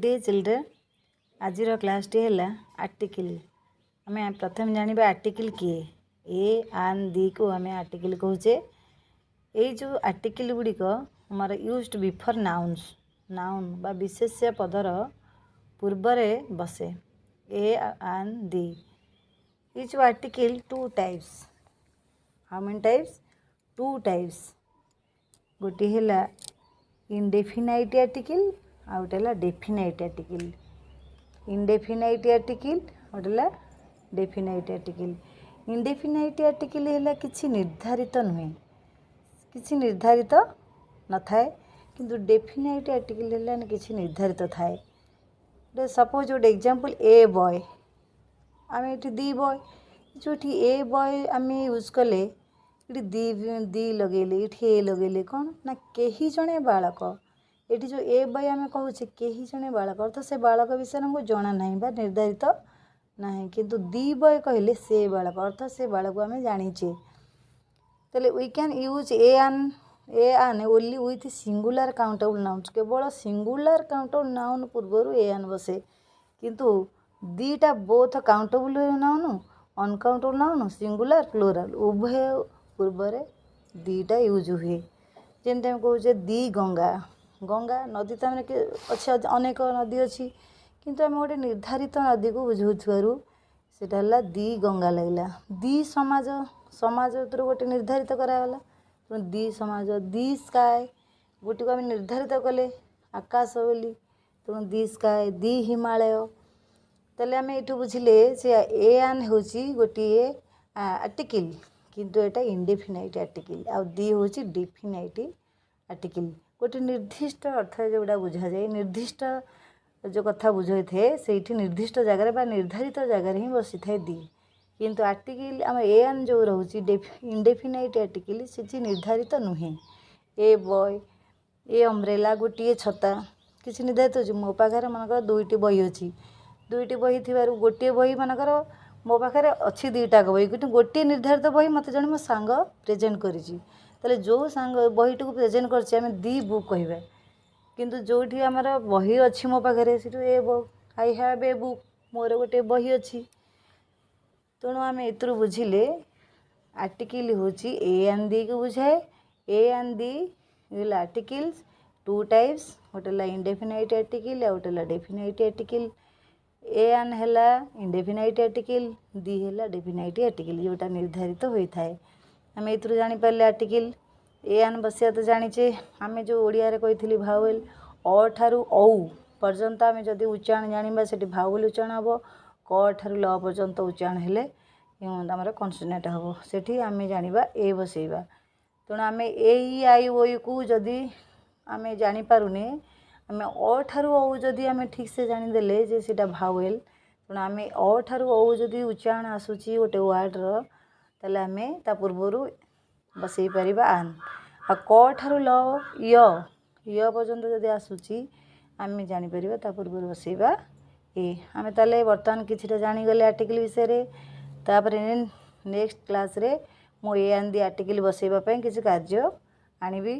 Good day children. ଆଜିର କ୍ଲାସ୍ଟି ହେଲା article. ଆମେ ପ୍ରଥମେ ଜାଣିବା ଆର୍ଟିକିଲ୍ କିଏ। ଏ, ଆନ୍, ଦିକୁ ଆମେ ଆର୍ଟିକିଲ୍ କହୁଛେ। ଏଇ ଯେଉଁ ଆର୍ଟିକିଲ୍ ଗୁଡ଼ିକ ଆମର ୟୁଜ୍ଡ ବିଫୋର୍ ନାଉନ୍ସ, ନାଉନ୍ ବା ବିଶେଷ୍ୟ ପଦର ପୂର୍ବରେ ବସେ। ଏ, ଆନ୍, ଦି। ଏଇ ଯେଉଁ article two types. How many types? Two types. ଗୋଟିଏ ହେଲା ଇନଡେଫିନାଇଟ୍ ଆର୍ଟିକିଲ୍, ଆଉ ଗୋଟେ ହେଲା ଡେଫିନାଇଟ୍ ଆର୍ଟିକିଲ୍। ଇନଡେଫିନାଇଟ୍ ଆର୍ଟିକିଲ୍, ଗୋଟେ ହେଲା ଡେଫିନାଇଟ୍ ଆର୍ଟିକିଲ୍। ଇନଡେଫିନାଇଟ୍ ଆର୍ଟିକିଲ୍ ହେଲା କିଛି ନିର୍ଦ୍ଧାରିତ ନୁହେଁ, କିଛି ନିର୍ଦ୍ଧାରିତ ନଥାଏ। କିନ୍ତୁ ଡେଫିନାଇଟ୍ ଆର୍ଟିକିଲ୍ ହେଲା କିଛି ନିର୍ଦ୍ଧାରିତ ଥାଏ। ଗୋଟେ ସପୋଜ୍ ଗୋଟେ ଏକ୍ଜାମ୍ପଲ୍, ଏ ବୟ। ଆମେ ଏଠି ଦି ବୟ, ଯେଉଁଠି ଏ ବୟ ଆମେ ୟୁଜ୍ କଲେ, ଏଠି ଦି ଦି ଲଗେଇଲେ, ଏଠି ଏ ଲଗେଇଲେ, କ'ଣ ନା କେହି ଜଣେ ବାଳକ। ଏଠି ଯେଉଁ ଏ ବୟ ଆମେ କହୁଛେ, କେହି ଜଣେ ବାଳକ, ଅର୍ଥ ସେ ବାଳକ ବିଷୟରେ ଆମକୁ ଜଣା ନାହିଁ ବା ନିର୍ଦ୍ଧାରିତ ନାହିଁ। କିନ୍ତୁ ଦି ବୟ କହିଲେ ସେ ବାଳକ, ଅର୍ଥ ସେ ବାଳକୁ ଆମେ ଜାଣିଛେ। ତାହେଲେ we can use a an only with singular countable nouns. କେବଳ ସିଙ୍ଗୁଲାର କାଉଣ୍ଟେବୁଲ୍ ନାଉନ୍ ପୂର୍ବରୁ ଏ ଆନ୍ ବସେ। କିନ୍ତୁ ଦୁଇଟା both countable noun, uncountable noun, singular, plural, ଉଭୟ ପୂର୍ବରେ ଦୁଇଟା ୟୁଜ୍ ହୁଏ। ଯେମିତି ଆମେ କହୁଛେ ଦି ଗଙ୍ଗା। ଗଙ୍ଗା ନଦୀ ତ ଆମେ ଅଛି, ଅନେକ ନଦୀ ଅଛି, କିନ୍ତୁ ଆମେ ଗୋଟେ ନିର୍ଦ୍ଧାରିତ ନଦୀକୁ ବୁଝାଉଥିବାରୁ ସେଇଟା ହେଲା ଦି ଗଙ୍ଗା ଲାଗିଲା। ଦି ସମାଜ, ସମାଜ ଭିତରୁ ଗୋଟେ ନିର୍ଦ୍ଧାରିତ କରାଗଲା, ତେଣୁ ଦି ସମାଜ। ଦି ସ୍କାଏ, ଗୋଟିକୁ ଆମେ ନିର୍ଦ୍ଧାରିତ କଲେ ଆକାଶ ବୋଲି, ତେଣୁ ଦି ସ୍କାଏ। ଦି ହିମାଳୟ। ତାହେଲେ ଆମେ ଏଇଠୁ ବୁଝିଲେ ଯେ ଏ ଆନ୍ ହେଉଛି ଗୋଟିଏ ଆର୍ଟିକିଲ୍, କିନ୍ତୁ ଏଇଟା ଇନଡେଫିନାଇଟ୍ ଆର୍ଟିକିଲ୍, ଆଉ ଦି ହେଉଛି ଡେଫିନାଇଟ୍ ଆର୍ଟିକିଲ୍। ଗୋଟେ ନିର୍ଦ୍ଦିଷ୍ଟ ଅର୍ଥରେ ଯେଉଁଟା ବୁଝାଯାଏ, ନିର୍ଦ୍ଦିଷ୍ଟ ଯେଉଁ କଥା ବୁଝାଇଥାଏ, ସେଇଠି ନିର୍ଦ୍ଦିଷ୍ଟ ଜାଗାରେ ବା ନିର୍ଦ୍ଧାରିତ ଜାଗାରେ ହିଁ ବସିଥାଏ ଦି। କିନ୍ତୁ ଆର୍ଟିକିଲ୍ ଆମ ଏ ଆନ୍ ଯେଉଁ ରହୁଛି, ଇନଡେଫିନାଇଟ୍ ଆର୍ଟିକିଲ୍, ସେଠି ନିର୍ଦ୍ଧାରିତ ନୁହେଁ। ଏ ବୟ, ଏ ଅମ୍ବ୍ରେଲା, ଗୋଟିଏ ଛତା, କିଛି ନିର୍ଦ୍ଧାରିତ ଅଛି? ମୋ ପାଖରେ ମନେକର ଦୁଇଟି ବହି ଅଛି। ଦୁଇଟି ବହି ଥିବାରୁ ଗୋଟିଏ ବହି ମନେକର ମୋ ପାଖରେ ଅଛି, ଦୁଇଟାକ ବହି, କିନ୍ତୁ ଗୋଟିଏ ନିର୍ଦ୍ଧାରିତ ବହି ମୋତେ ଜଣେ ମୋ ସାଙ୍ଗ ପ୍ରେଜେଣ୍ଟ କରିଛି। ତାହେଲେ ଯେଉଁ ସାଙ୍ଗ ବହିଟିକୁ ପ୍ରେଜେଣ୍ଟ କରିଛି, ଆମେ ଦି ବୁକ୍ କହିବା। କିନ୍ତୁ ଯେଉଁଠି ଆମର ବହି ଅଛି ମୋ ପାଖରେ, ସେଠୁ a book. I have a book, ମୋର ଗୋଟିଏ ବହି ଅଛି। ତେଣୁ ଆମେ ଏଥିରୁ ବୁଝିଲେ ଆର୍ଟିକିଲ୍ ହେଉଛି ଏ ଆନ୍ ଦିକୁ ବୁଝାଏ। ଏ ଆନ୍ ଦି ହେଲା ଆର୍ଟିକିଲ୍ସ ଟୁ ଟାଇପ୍ସ। ଗୋଟେ ହେଲା ଇନଡେଫିନାଇଟ୍ ଆର୍ଟିକିଲ୍, ଆଉ ଗୋଟେ ହେଲା ଡେଫିନାଇଟ୍ ଆର୍ଟିକିଲ୍। ଏ ଆନ୍ ହେଲା ଇନଡେଫିନାଇଟ୍ ଆର୍ଟିକିଲ୍, ଦି ହେଲା ଡେଫିନାଇଟ୍ ଆର୍ଟିକିଲ୍, ଯେଉଁଟା ନିର୍ଦ୍ଧାରିତ ହୋଇଥାଏ। ଆମେ ଏଥିରୁ ଜାଣିପାରିଲେ ଆର୍ଟିକିଲ୍ ଏ ଆନ୍ ବସିବା ତ ଜାଣିଛେ। ଆମେ ଯେଉଁ ଓଡ଼ିଆରେ କହିଥିଲି ଭାୱେଲ୍, ଅ ଠାରୁ ଔ ପର୍ଯ୍ୟନ୍ତ ଆମେ ଯଦି ଉଚ୍ଚାରଣ ଜାଣିବା, ସେଠି ଭାୱେଲ୍ ଉଚ୍ଚାରଣ ହେବ। କ ଠାରୁ ଲ ପର୍ଯ୍ୟନ୍ତ ଉଚ୍ଚାରଣ ହେଲେ ଆମର କନସୋନାଣ୍ଟ ହେବ, ସେଠି ଆମେ ଜାଣିବା ଏ ବସେଇବା। ତେଣୁ ଆମେ ଏ, ଇ, I, ଓ, ୟୁକୁ ଯଦି ଆମେ ଜାଣିପାରୁନେ, ଆମେ ଅ ଠାରୁ ଔ ଯଦି ଆମେ ଠିକ୍ସେ ଜାଣିଦେଲେ ଯେ ସେଇଟା ଭାୱେଲ୍, ତେଣୁ ଆମେ ଅ ଠାରୁ ଔ ଯଦି ଉଚ୍ଚାରଣ ଆସୁଛି ଗୋଟେ ୱାର୍ଡ଼ର, ତାହେଲେ ଆମେ ତା ପୂର୍ବରୁ ବସେଇ ପାରିବା ଆନ୍। ଆଉ କ ଠାରୁ ଲ, ୟ, ୟ ପର୍ଯ୍ୟନ୍ତ ଯଦି ଆସୁଛି, ଆମେ ଜାଣିପାରିବା ତା ପୂର୍ବରୁ ବସେଇବା ଏ। ଆମେ ତାହେଲେ ବର୍ତ୍ତମାନ କିଛିଟା ଜାଣିଗଲେ ଆର୍ଟିକିଲ୍ ବିଷୟରେ। ତାପରେ ନେକ୍ସଟ କ୍ଲାସ୍ରେ ମୁଁ ଏ ଆନ୍ ଦି ଆର୍ଟିକିଲ୍ ବସେଇବା ପାଇଁ କିଛି କାର୍ଯ୍ୟ ଆଣିବି।